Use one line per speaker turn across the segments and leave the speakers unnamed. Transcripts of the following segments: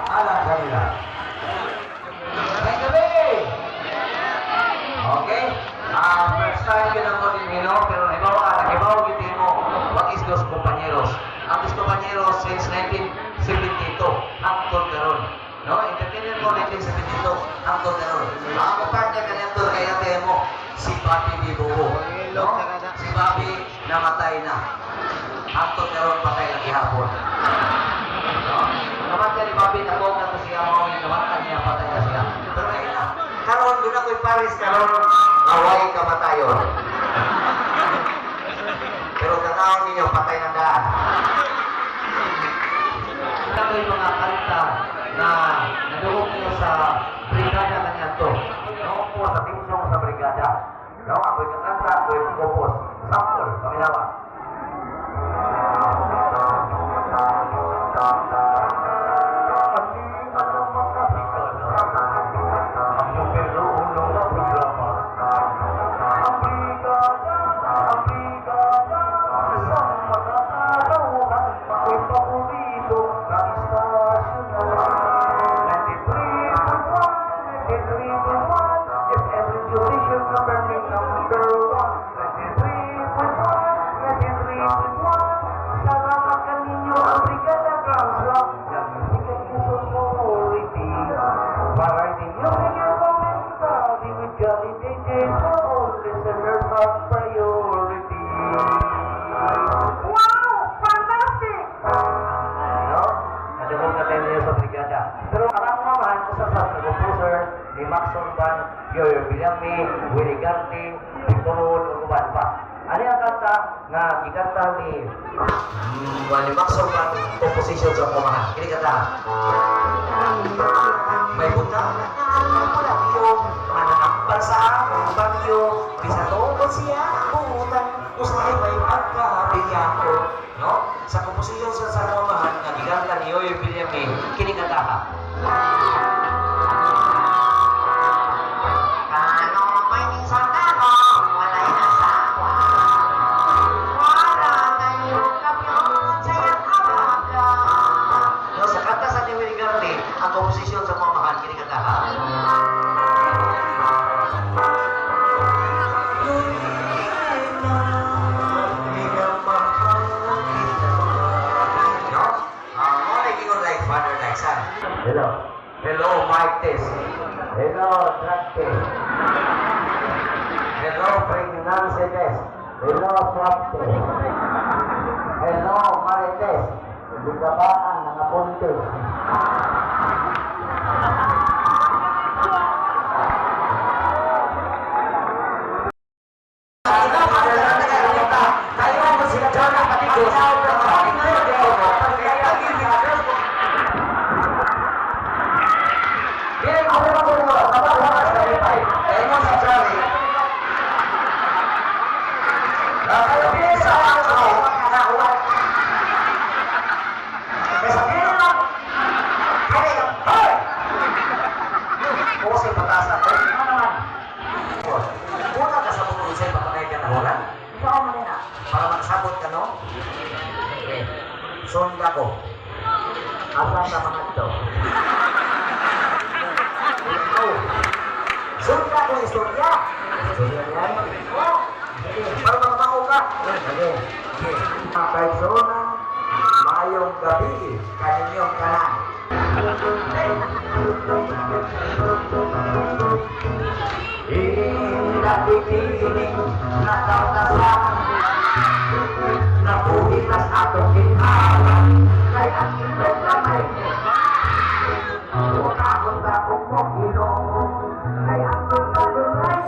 alang kanila. May gabi! Okay? First time yun ako din hino, pero nahibaw ka, nahibaw gyud mo what is Dos Compañeros. Ang Dos Compañeros since 1972, hangtod karon. No? Entertainer ko 1972, hangtod karon. Ang akong partner kaniadto kay ate mo, si Bobby Bibuo. No? Si Bobby namatay na. Hangtod karon patay lang gihapon. No? Namatay ni Bobby, nakuha na to siya, mao yung namatay niya, patay na siya. Pero ayun na, karon doon ako'y pares karon, away kamatayon. Pero tanawon ninyo, patay ng daan. Ito yung mga kanta na nadungog niyo sa brigada kaniadto. No, po sa theme song sa brigada. No, ako'y kakanta, ako'y compose. Sample, paminawa. Ani ang mga brigada, ang numero uno nga programa. Ang brigada, sa mga katawhan, ako'y paborito na istasyon. 93.1, 93.1, FM radio station number number one. 93.1, 93.1, salamat kaninyo ang Brigada Grand Slam. The music and authority. Variety music and commentary with Johnny DJs for all listeners of priority.
Wow! Fantastic!
No? Nadungog na tayo niyo sa brigada. Pero ang mamahan ko sa composer ni Max Orban, Yoyo Villame, Willie Garte, Victor Road, ug uban pa. Ano ang kanta nga gikanta ni Max Orban, composition sa pamahan? Kini kanta. May butang na mulakyo, mananampal sa among bagyo, bisan tuod siya buutan, usahay may pagkabilyako. No? Sa komposisyon sa pamahan nga gikanta ni Yoyo Villame, kini kanta.
Kano may minsan ako, walay asawa. Wala kayo kapyon sa iyang abaga.
No, sa kanta sa ni Willie Garte, ang komposisyon sa pamahan, kini kanta. No? Mo na ingon like father, like son. Hello. Hello, mic test. Hello, drug test. Hello, pregnancy test. Hello, swab test. Hello, marites. Bigabaan, mga buntis. Una ka sa mga sa papanay ka na wala? Para makasabot ka, no? Okay. Sunda ko. Asa ka mga ito? Ikaw. Sunda ko istorya. Istorya yan? Oo. Sige. Para makamao ka. Sige. Sige. Mga kaigsuonan, maayong gabi kaninyong tanan. Inatikining nakautasan, nabuhitas atong ginhawa, kay ang itlog gamay. Takot-takot mo ilong, kay ang dunay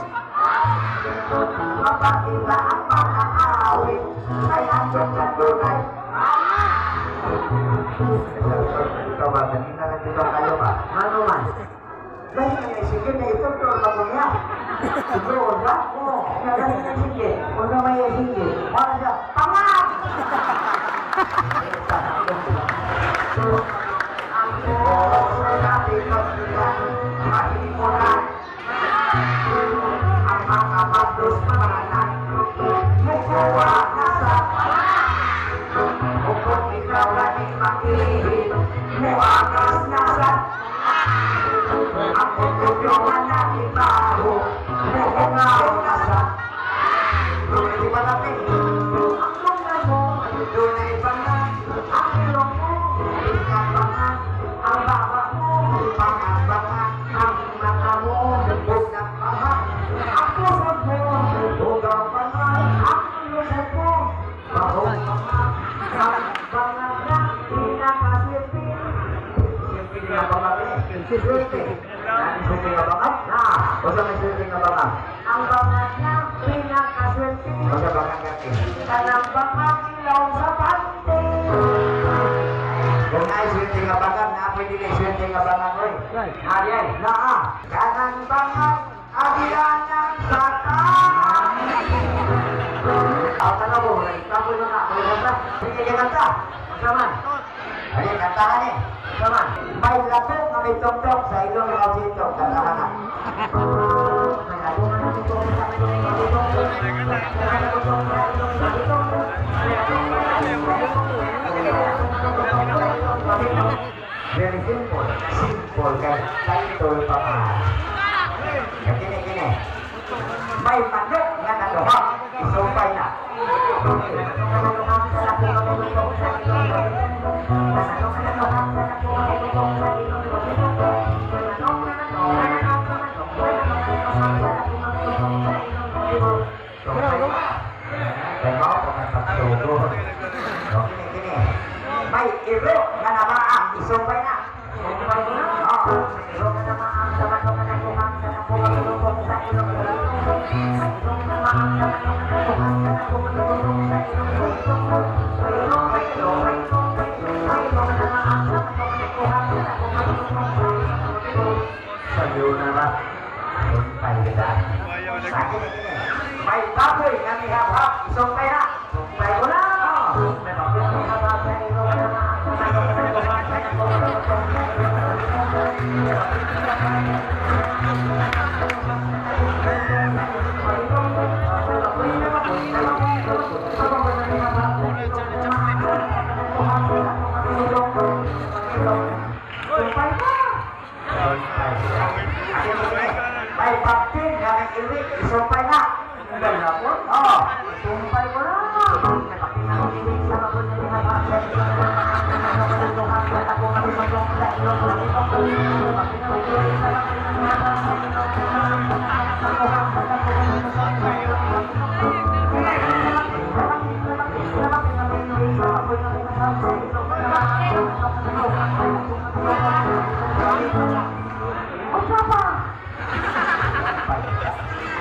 mapakita ang mga awit, kay ang dunay. Ikaw ba, kanina lang dito kayo ba? Ano man? Lahi na sige na ito, pero ako niya. Siguro, ba? Oo, lahi na sige. Kung na may sige. Para siya, pangat! Ang puso natin magsiyan, mahimulan. Ang mga matos manganak, mukuha na sa kung ikaw laging makihin, muagas na sa Swerte. Swerte nga bangag? Na. Unsa may swerte nga bangag?
Ang bangag na pinakaswerte.
Unsa bangag kati?
Kanang bangag ilaw sa pante.
Kung naay swerte nga bangag, naa pwede kay swerte nga bangag oy. Ari ay. Naa.
Kanang bangag agianan sa taas.
Ang tanaw mo, kapoy na ka, kapoy kanta. Sige, kay kanta. Unsa man? Ay, kantahan eh. Unsa man? May lato nga may toktok sa ilong ng sito. Kantahan na.
May lato nga may tungtong sa ilong ng sito. May lato nga may tungtong sa ilong ng sito.
Very simple. Simple kay title pa man. Kini kini. May manok nga naluha. Isumpay na. Sumpay na. Kay mao pa man pagsugo. Kini kini. May iro nga namaa. Isumpay na. Oo. Sayo na ba? Sumpay kita. Sa kini kini. May baboy nga mihaphap. Isumpay na.
Sumpay ko na!
Oo. May baktin nga may iwi, isumpay na. Oo.
Sumpay ko na!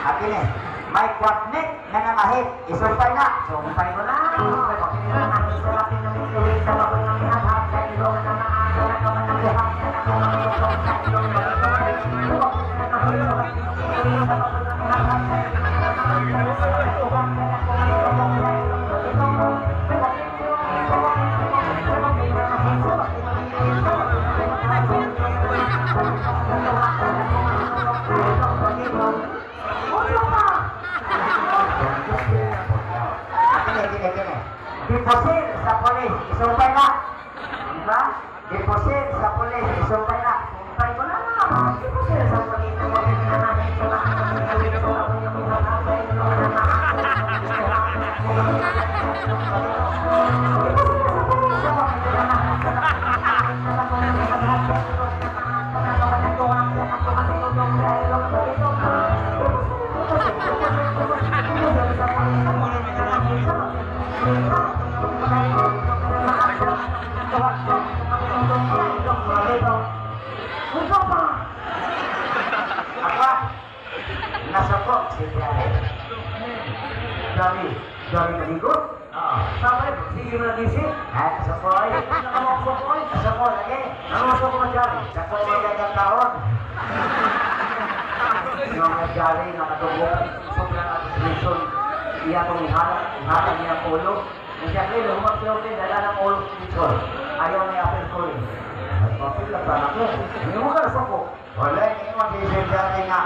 Akin eh, may kwatnik na namahit, isumpay na.
Sumpay ko na!
Akin eh, kini, kini. Deposit sa polis, isumpay na. Diba? Deposit sa polis, isumpay na.
Sumpay ko na!
Ako, nasuko si Piare.
Dari, dari naligo?
Oo.
Sama rin, sige mo nag-isip.
Ay, nasuko ay.
Nakamakso ko eh.
Nasuko lagi.
Nakamakso ko madyari.
Nasuko mo taon.
Yung madyari, nakatubo. Sobrang administration. Iya itong ihala, ihala niya ang ulo. Yung siyempre, lumag siya ulit, dala ng ulo sa picture. Ayaw na i-appeal ko rin.
Nagpapil lang ba ako?
Hindi mo ka nasuko.
Wala, hindi mo si Sir Johnny nga.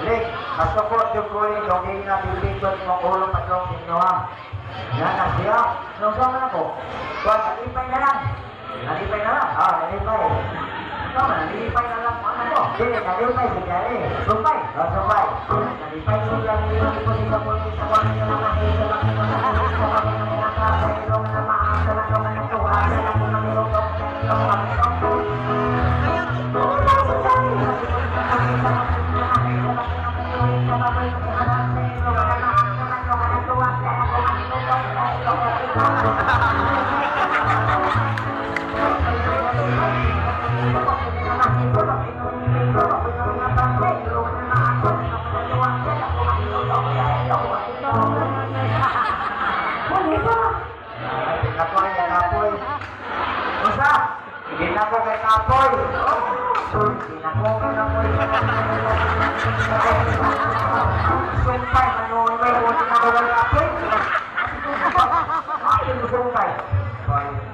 Rick, nasuko yung kuling, kung hindi na pipikot mong ulo pa itong sinuha. Yan na siya.
Nung saan na ako?
Kung nalipay na lang.
Nalipay na lang.
Oo, nalipay.
Tama, nalipay na lang. Ano ko?
Hindi, nalipay si Gary.
Sumpay.
Oh, sumpay.
Nalipay siya, nalipay siya, Apoy. Sulti na ko, apoy. Sumpay, manunoy, may ulit na ko ng apoy. Apoy, sumpay.